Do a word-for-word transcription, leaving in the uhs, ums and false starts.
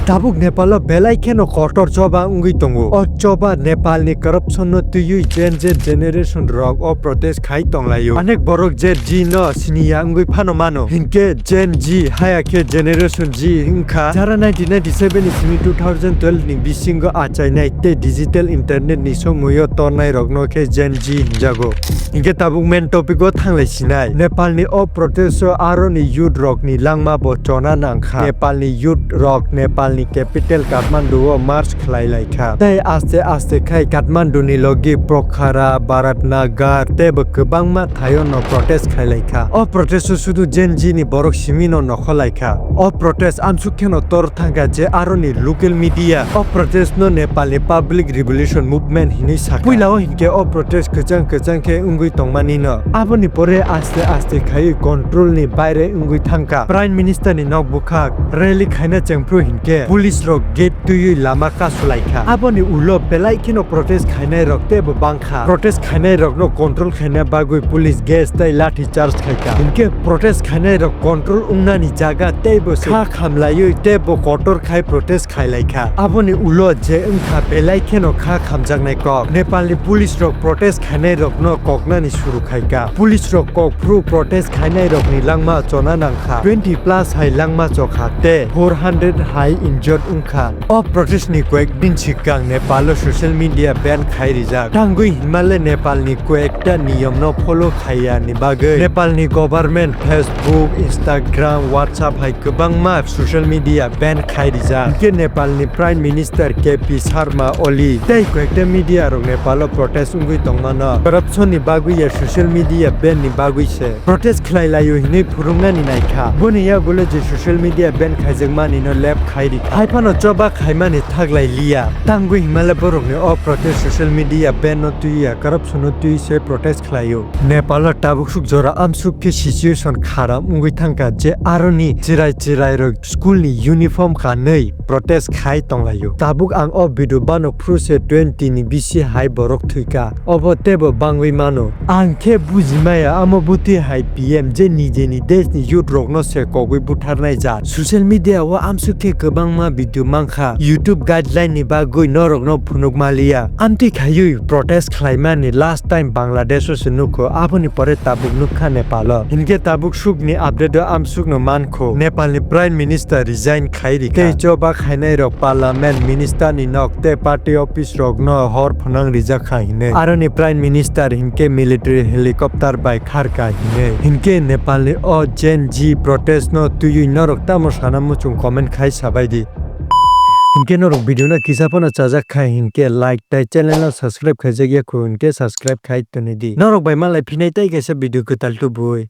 Tabuk Nepal o belai kheno kotor choba wngwi tongo. O choba Nepal ni corruption no twiwi Gen Z generation rok o protest khai tonglaio. Onek borok Gen Z no siniya wngwi phano mano. Hinkhe Gen Z haya khe Generation Z wngkha, jara nineteen ninety-seven ni simi two thousand twelve ni bisingo achainai tei digital internet ni somoio tornai rokno khe Gen Z hinjago. Hinkhe tabuk main topic o thanglai sinai. Nepal ni o protest o aroni youth rok ni langma bo chona nangkha. Nepal ni youth rok Nepal ni capital Kathmandu o march khlai lai kha. Tei aste aste khai Kathmandu ni logi Pokhara, Biratnagar tei bo kwbangma thaio no protest khai lai kha. O protest o sudu Gen Z ni borok simi no nokho lai kha. O protest amsuk kheno tor thangkha je aroni local media o protest no Nepal ni public revolution movement hinwi sakha. Puila o hinkhe o protest kwchang kwchang khe wngwi tongmani no. Aboni pore aste aste khaiwi control ni baire wngwi thangkha. Prime Minister ni nok bwkhak rally khaina chengphru hinkhe police rok gate twiwi lama kasu lai kha. Aboni ulo belai kheno protest khainai rok teibo bang kha. Protest khainai rokno control khaina bagwi police gas tei lathi charge khai kha. Hinkhe protest khainai rok control wngnani jaga teibo se kha khamlaiwi teibo kotor khai protest khai lai kha. Aboni ulo je wngkha belai kheno kha khamjaknai kok. Nepalni police rok protest khainai rokno koknani suru khai kha. Police rok kok phru protest khainai rokni langma chona nang kha. Twenty plus hai langma chokha tei four hundred hai injured wngkha. O protest ni koyek din sikang Nepal o social media ban khai rijak. Tangwi hinmale Nepal ni koyekta niyom no follow khaiya ni bagwi Nepal ni government Facebook, Instagram, WhatsApp hai kwbangma social media ban khai rijak. Hinkhe Nepal ni Prime Minister K P Sharma Oli tei koyekta media rok Nepal o protest wngwi tongmano. Corruption ni bagwi ya social media ban ni bagwi se protest khlai laio hinwi phwrwngnani naikha. Boni yagulo je social media ban khaijakmani no lab khai rikha. Haiphano choba khaimani thaglai liya. Tangwi hinmale borokni o protest social media ban no twiya, corruption no twi se protest khlaio. Nepal o tabuk suk jora amsuk khe situation kharam wngwi thangkha je aroni chirai chirai rok school ni uniform kanwi protest khai tonglaio. Tabuk ang o video banok phru se twenty ni bisi hai borok thwikha. Obo teibo bangwi mano. Ang khe bujimaya amo bwtwi hai P M je nijeni desh ni youth rokno se kogwi butharnai jat. Social media o amsuk khe kwbangma video mankha YouTube guideline ni bagwi norokno phunuk maliya. Amtwi khaiwi protest khlaimani last time Bangladesh o se nukho, aboni pore tabuk nukha Nepal o. Hinkhe tabuk sukni update o amsukno mankho, Nepal ni Prime Minister resign khai rikha. Tei choba khainai rok parliament, minister ni nok tei party office rok no hor phwnang rijak kha hinwi. Aroni Prime Minister hinkhe military helicopter bai kharkha hinwi. Hinkhe Nepal ni o Gen Z protest no twiwi norok tamo sana muchung comment khai sabai di. Hinkhe norok video no kisa phano chajak kha hinkhe like tei channel no subscribe khaijak ya kho hinkhe subscribe khai toni di. Norok bai malai phinai tei kaisa video kwtal tubui.